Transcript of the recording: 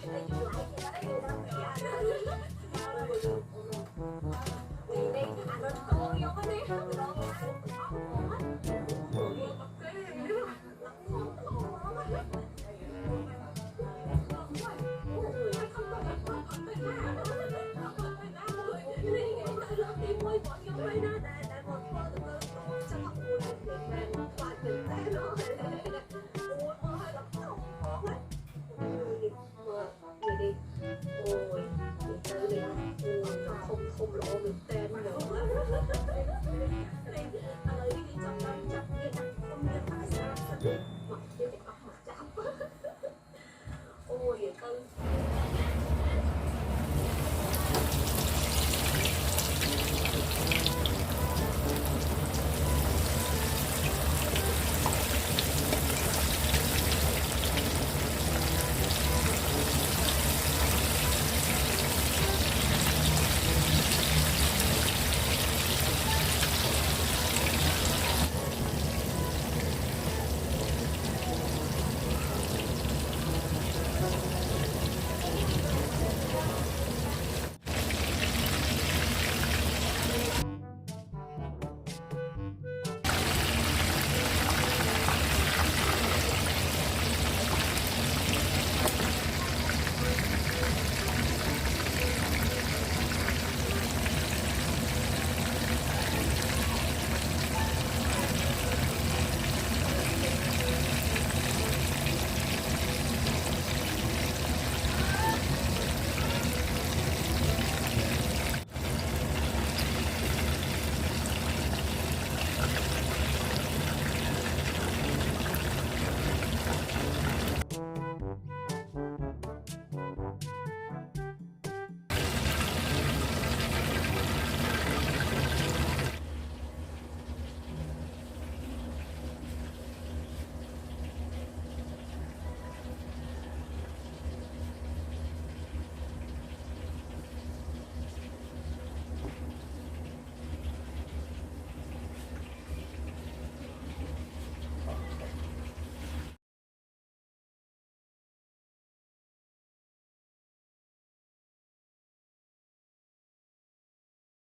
តែចម្លែកទៅដល់ប្រយ៉ានេះអារត់តោយកនេះដល់អស់ហ្មងអូយអត់ទេនេះលើកទី1របស់ខ្ញុំហើយណាដែលដែលមកធ្វើទៅលើចាំថាអូយមែនខ្លាចមែនតើអូយមកហើយដល់ថងផងណានេះមើលនេះនេះអូយនេះទៅនេះអូយធំធំល្អមែនតើហ្មងនេះឥឡូវនេះគេចាប់ដល់ចាប់វាដាក់ខ្ញុំមានតែ30មកគេទាំងអស់មកចាប់អូយទៅ